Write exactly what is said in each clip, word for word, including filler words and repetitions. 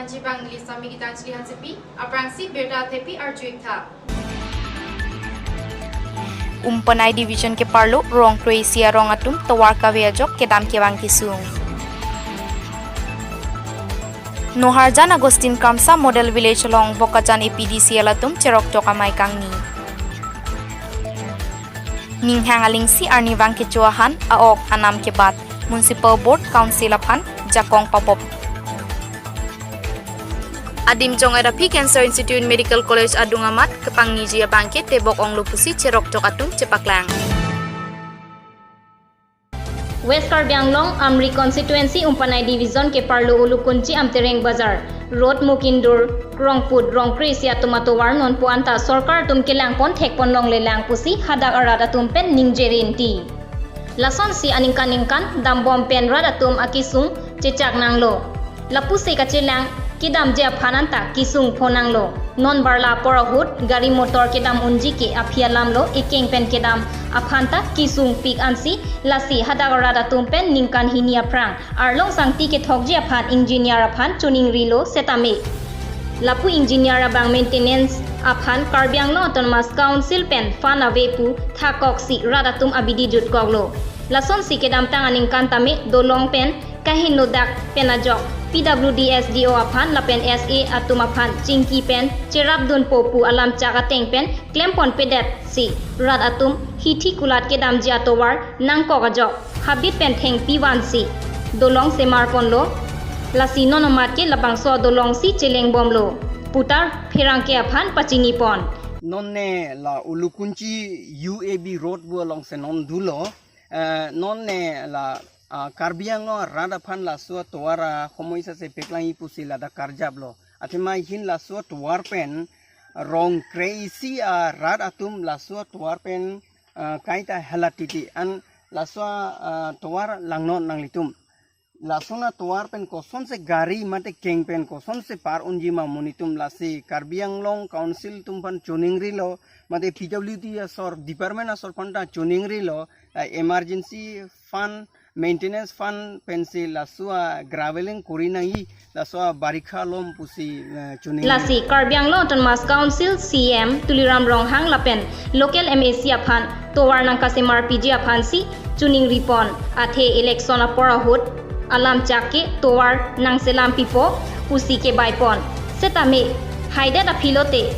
Jibang neli Sami Gitanjali Hansepi, aphrangsi birta thepi arju-ik tha. Umpanai Division keparlo Rongkre isi arong atum tovar kave ajok kedam kevang kesung. Noharjan Augustine Kramsa Model Village along Bokajan A P D C L atum cheroktok amei kangni. Ninghang alingsi arnivang kecho ahan a-ok anam kebat, Municipal Board Council aphan jakong pabop. Adim Jongai Raphi Cancer Institute Medical College adung amat kepangniji abangke tebok onglo pusi cheroktok atum chepaklang. West Karbi Anglong, Amri Constituency, Umpanai Division keparlo Ulukunchi Amtereng Bazar Road, Mukindur, Krongput, Rongkre isi atum atovar nonpu anta sorkar atum kelangpon thekpon longlelang pusi hadak arat atum pen ningje rinti. Lasonsi aningkan ningkan dambom pen rat atum akesung chechak nanglo. Lapusi kachelang kedamji aphan anta kesung phonanglo. Non barla apor ahut gari motor kedam unji ke aphi alamlo, ekeng pen kedam aphan ta kesung pik ansi, lasi hadak arat atum pen ningkan hini aphrang arlong sangti kethokji aphan engineer aphan choningrilo setame lapu engineer abang maintenance aphan Karbi Anglong Autonomous Council pen fund ave pu thakoksi rat atum abidi jutkoklo. Lasonsi kedamtang aningkan tame dolong pen kahin lodak pen ajok P W D S D O aphan lapen S A atum aphan chingki pen cherapdunpo pu alamchak ateng pen klemponpedetsi rat atum hithi kulat kedamji atovar nangkok ajok habit pen thengpi vansi dolong semarponlo. Lasi non amat ke labangso adolongsi chelengbomlo puta pherangke aphan pachinipon. Nonne la Ulukunchi U A B Road pu alongsi non dolo. Eh, nonne la, ah, Karbi Anglong arat aphan laso atovar ahomoi sase peklangji pusi ladak karjaplo. Athema ahin laso atovar pen Rongkre isi arat atum laso atovar pen, ah, kaita helatiti an laso, ah, atovar langnon nanglitum. Lason atovar pen kosonsi gari mate keng pen kosonsi par unji ma monit atum, lasi Karbi Anglong Council atum aphan choningrilo, mate P W D asor department asor aphan ta choningrilo, ah, emergency fund, maintenance fund pensi laso a-graveling kori nangji, laso abarikha alom pusi, eh, choning. Lasi Karbi Anglong Autonomous Council C E M Tuliram Ronghang lapen local M A C aphan tovar nangkasemar piji aphansi choningripon, athe election apor ahut alamchak ke tovar nangselam pipo pusi kebaipon. Setame haidet aphi lote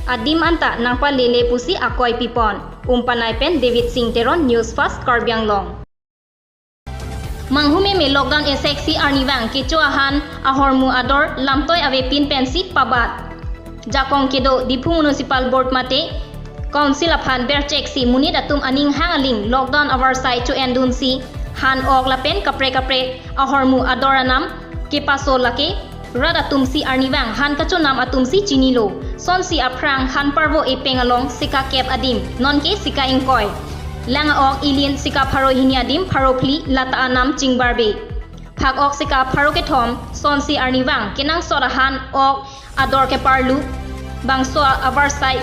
adim anta nangpalele pusi akoi pipon. Umpanai pen David Singh Teron, News Fast Karbi Anglong. Manghumeme lockdown eseksi arnivang kecho ahan ahormu ador lamtoi avepin pensi pabat. Jakong kedo Diphu Municipal Board mate Council aphan bercheksi monit atum aning hang aling lockdown avarsai cho-endunsi han ok lapen kaprek kaprek ahormu ador anam kepaso lake rat atumsi arnivang han kachonam atumsi chinilo. Sonsi aphrang han parvo epeng along sika kep adim, nonke sika ingkoi. Lang a-ok ilin sika pharo hini adim pharo phli lata anam chingbarbe. Phak ok sika pharo kethom sonsi arnivang kenangsot ahan ok ador keparlu bangso avarsai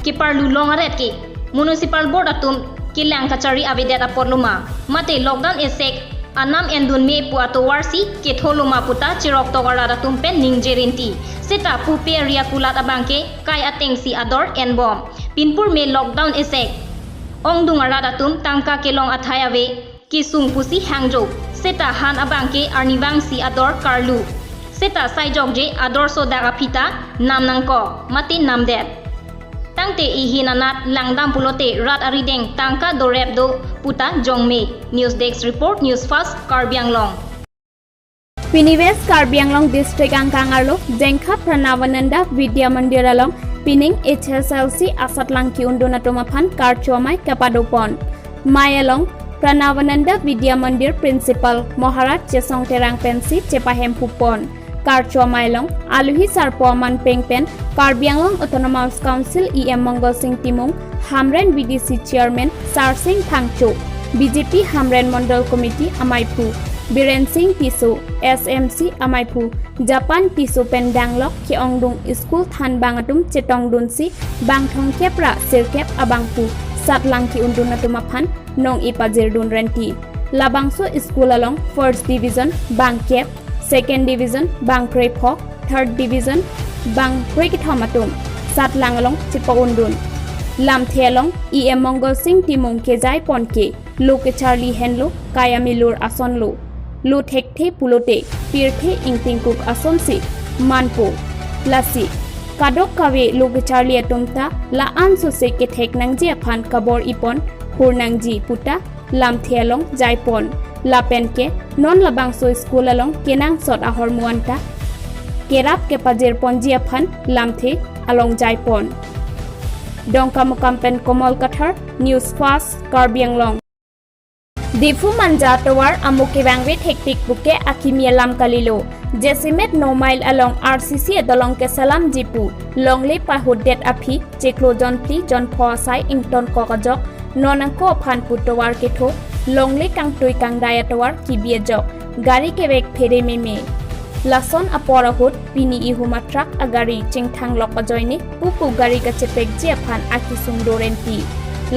keparlu long aret ke Municipal Board atum kelang kachari avedet apotlo ma, mate lockdown esek anam endunme pu atovarsi ketholo ma puta cheroktok arat atum pen ningje rinti. Seta pupe riya kulat abangke kai atengsi ador enbom. Pinpur me lockdown esek ongdung arat atum tangka kelong athai ave kesung pusi hangjo. Seta han abangke arnivangsi ador karlu. Seta saijokje ador sodak aphi ta nam nangkok mate namdet. Tangte ihin anat langdam pulote rat arideng tangka dorep do puta jongme. News Desk Report, News Fast, Karbi Anglong. Pini West Karbi Anglong District angkang arlo Jengkha Pranavananda Vidya Mandir along pining H S L C asatlang ki-undun atum aphan karcho amei kapadopon. Mei along Pranavananda Vidya Mandir Principal Maharaj Chesong Terang pensi chepahemphupon. Karcho amei along aluhi sarpo aman peng pen Karbi Anglong Autonomous Council E M Mongal Singh Timung, Hamren V D C Chairman Sarsing Phangcho, B J P Hamren Mondol Committee ameiphu Biren Singh Tisso, S M C ameiphu Japan Tisso pen danglok ke-ongdung school thanbang atum chetongdunsi bang thomkep ra sirkep abangphu satlang ki-undun atum aphan nong-i pajirdun renti. Labangso school along first division bangkep, Second Division bang krepho, Third Division bang krekethom atum satlang along chepa-undun. Lamthe along E M Mongol Sing Timung kejai pon ke lo kecharli henlo kaya milur asonlo. Lo thekthe pulote pirthe ingtingkuk asonsi manpo. Lasi kadokave lo kecharli atum ta la-an sose kethek nangji aphan kabor-i pon, hur nangji puta lamthe along jai pon. Lapen ke non labangso school along kenangsot ahormu anta kerap kepajir ponji aphan lamthe along jai pon. Dongkamukam pen Komol Kathar, News Fast, Karbi Anglong. Diphu Manja tovar amuk kevangve thektik puke akimi alam kalilo. Jasemet no mile along R C C adolong kesalam jipu longle pahutdet aphi chiklo jonphli jonpho asai ingtonkok ajok non angko aphan pu tovar ketho longle kangtui kangdai atovar kebi ajok gari kevek phere meme. Lason apor ahut pini ihum atruck agari chingthanglok ajoine pupu gari kachepekji aphan akesung do renti.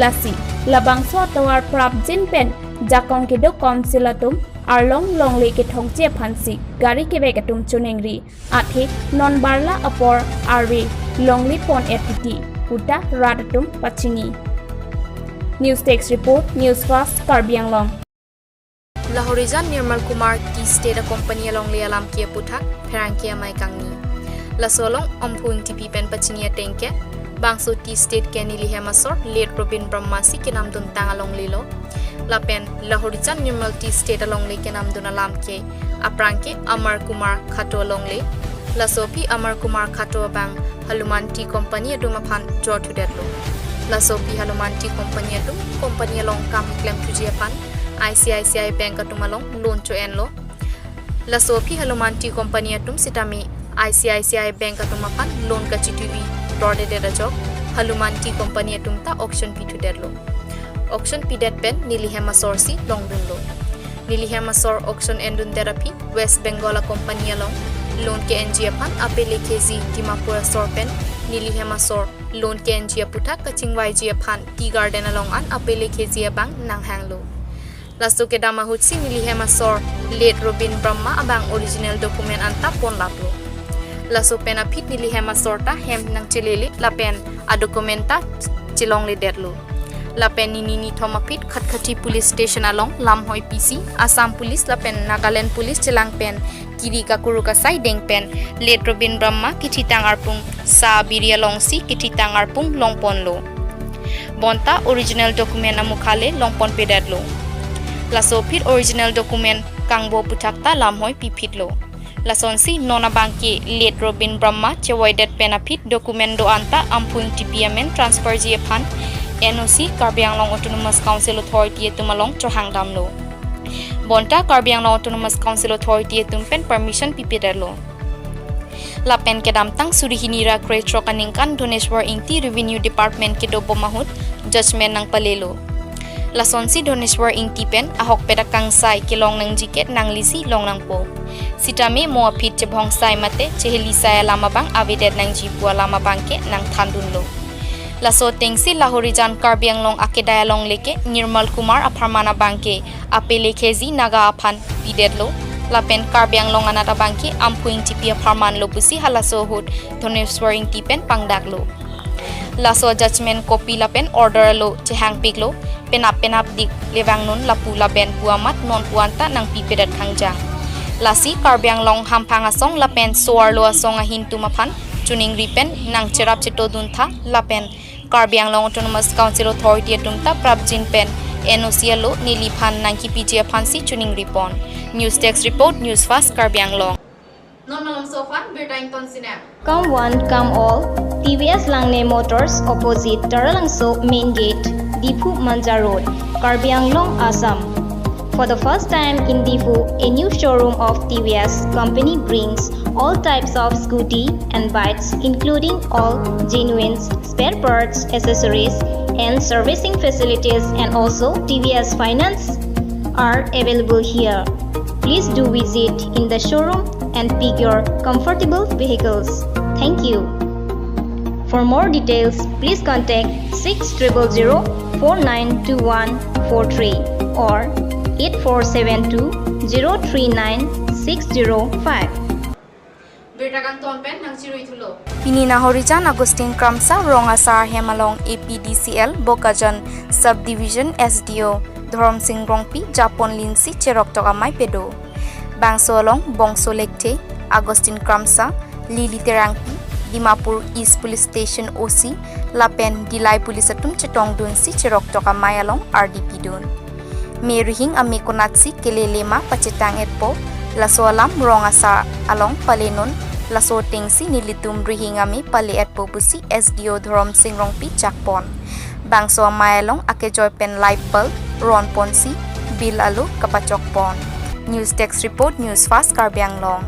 Lasi labangso atovar prapjin pen jakong kedo council atum arlong longle kethongji aphansi gari kevek atum choningri. Athe non barla apor arve longle pon-et titi puta rat atum pachini. News Desk Report, News Fast, Karbi Anglong. Lahorijan Nirmal Kumar Tea Estate a company alongle alam ke aputhak pherangke amei kangni. Laso along Amphu Ingtipi pen pachini ateng ke bangso tea estate ke neli hem asor late Robin Brahma si kenamduntang alongle lo. Lapen Lahorijan Nirmal Tea Estate alongle kenamdun alam ke aphrang ke Amar Kumar Khatto alongle. Laso aphi Amar Kumar Khatto abang Haluman Tea Company atum aphan jor thudetlo. Laso aphi Haluman Tea Company atum company along kam keklem thuji aphan I C I C I Bank atum along loan cho-enlo. Laso aphi Haluman Tea Company atum sitame I C I C I Bank atum aphan loan kachitui dordedet ajok Haluman Tea Company atum ta auction pi thudetlo. Auction pidet pen neli hem asor si longdunlo. Neli hem asor auction endundet aphi West Bengal a company along loan ke-enji aphan apele kheji Dimapur asor pen neli hem asor loan ke-enji aputhak kachingvaiji aphan Tea Garden along an apele kheji abang nanghanglo. Laso kedam ahutsi neli hem asor late Robin Brahma abang original document anta ponlaplo. Laso pen aphi neli hem asor ta hem nangchelele lapen a document ta chelongledetlo. Lapen nini nithom aphi Khatkhati Police Station along lamhoi pisi Assam Police lapen Nagaland Police chelang pen kiri kakuruk asai deng pen late Robin Brahma kithitang arpung sa biri alongsi kithitang arpung longponlo. Bonta original document amukhale longponpedetlo. Laso aphi original document kangbo aputhak ta lamhoi piphitlo. Lasonsi non abang ke late Robin Brahma chevoidet pen aphi document do-an ta Amphu Ingtipi amen transfer ji aphan N O C Karbi Anglong Autonomous Council Authority atum along chohangdamlo. Bonta Karbi Anglong Autonomous Council Authority atum pen permission pipedetlo. Lapen kedamtang suri hini ra krethrok aningkan Dhaneshwar Ingti Revenue Department kedobom ahut judgment nangpalelo. Lasonsi Dhaneshwar Ingti pen ahokpet akangsai kelong nangji ke nanglisi long nangpo. Sitame mo aphi chebhongsai mate chehelisai alam abang avedet nangji pu alam abang ke nangthandunlo. Laso atengsi Lahorijan Karbi Anglong akedai alongle ke Nirmal Kumar apharman abang ke apele kheji Naga aphan pidetlo. Lapen Karbi Anglong anat abang ke Amphu Ingtipi apharman lo pusi halaso ahut Dhaneshwar Ingti pen pangdaklo. Laso judgment copy lapen order lo chehangpiklo, penap penap dik le vangnun lapu laben pu amat nonpu anta nangpipedet khangjang. Lasi Karbi Anglong hamphang asong lapen so-arlo asong ahin atum aphan choningri pen nangcherap chetoduntha lapen Karbi Anglong Autonomous Council Authority atum ta prapjin pen N O C alo neliphan nangkipiji aphansi choningripon. News Desk Report, News Fast Karbi Anglong. Non malomso aphan birta ingtonsinem. Come one, come all. T V S Langne Motors, opposite Taralangso Main Gate, Diphu Manja Road, Karbi Anglong, Assam. For the first time in Diphu, a new showroom of T V S company brings all types of scooty and bikes, including all genuine spare parts, accessories, and servicing facilities, and also T V S finance are available here. Please do visit in the showroom and pick your comfortable vehicles. Thank you. For more details, please contact six triple zero four nine two one four three or eight four seven two zero three nine six zero five. Birta kangton pen nangchirui thulo. Pini Nahorijan Augustine Kramsa Rong Asar hem along A P D C L Bokajan Subdivision S D O Dhorom Sing Rongpi japon linsi cheroktok amei pado. Bangso along Bongso Lekthe, Augustine Kramsa, Lily Terangpi, Dimapur East Police Station O C, lapen Dillai Police atum chetongdunsi cheroktok amei along ardi pidun. Me rihing ame konatsi kelele ma pachetang etpo, laso alam Rong Asar along palenon, laso atengsi nelitum rihing ame pale etpo pusi S D O Dhorom Sing Rongpi jakpon. Bangso amei along akejoi pen light bulb ronponsi bill alo kapachokpon. News Desk Report, News Fast Karbi Anglong.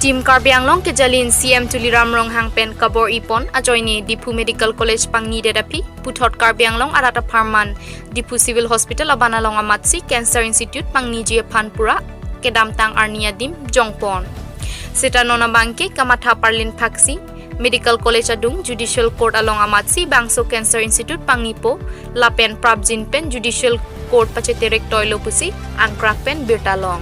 Team Karbi Anglong kejalin C M Tuliram Ronghang pen kabor-ipon, ajoine Diphu Medical College pangnidet aphi, puthot Karbi Anglong arat apharman Diphu Civil Hospital aban along amatsi Cancer Institute pangniji aphan pura kedamtang arni adim jongpon. Seta non abangke kamatha parlin phaksi Medical College adung Judicial Court along amatsi bangso Cancer Institute pangnipo, lapen prapjin pen Judicial Court pacheterek toilo pusi angkrak pen birta long.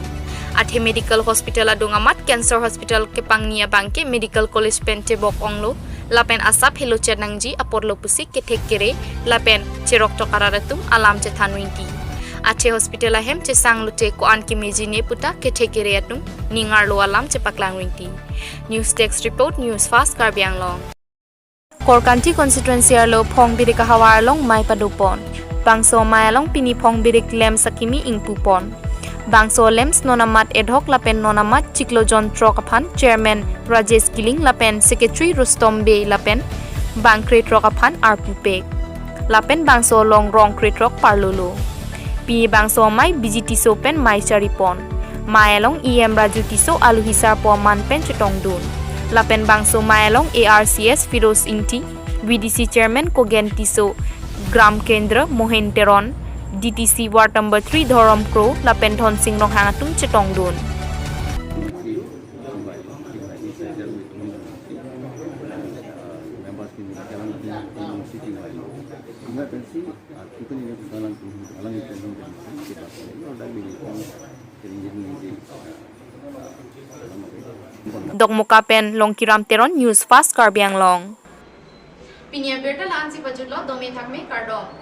Athe Medical Hospital adung amat Cancer Hospital kepangni abangke Medical College pen chebok onglo, lapen asap helochet nangji apotlo pusi kethek kere lapen cheroktok arat atum alam chethan ringti. Athe hospital ahem chesang lote ko-an kemeji ne puta kethek kere atum ning arlo alam chepaklang ringti. News Desk Report, News Fast Karbi Anglong. Korkanthi constituency arlo Phongbirik ahavar along mei padopon. Bangso mei along pini Phongbirik LAMPS akimi ingpupon. Bangso LAMPS non amat edhok lapen non amat chiklo jon throk aphan Chairman Rajesh Killing lapen Secretary Rustom Bey lapen bang krethrok aphan arpupek. Lapen bangso along rong krethrok parlolo. Pini bangso amei B G Tisso pen mei charipon. Mei along E M Raju Tisso alohi sarpo aman pen chetongdun. Lapen bangso mei along A R C S Firoz Ingti, V D C Chairman Kogen Tisso, Gram Kendra Mohen Teron, D T C Ward number three Dhorom Kro lapen Dhonsing Ronghang atum chetongdun. Dokmoka pen Longkiram Teron, News Fast Karbi Anglong. Pini abirta la-ansi pajutlo, dome thakme, kardom.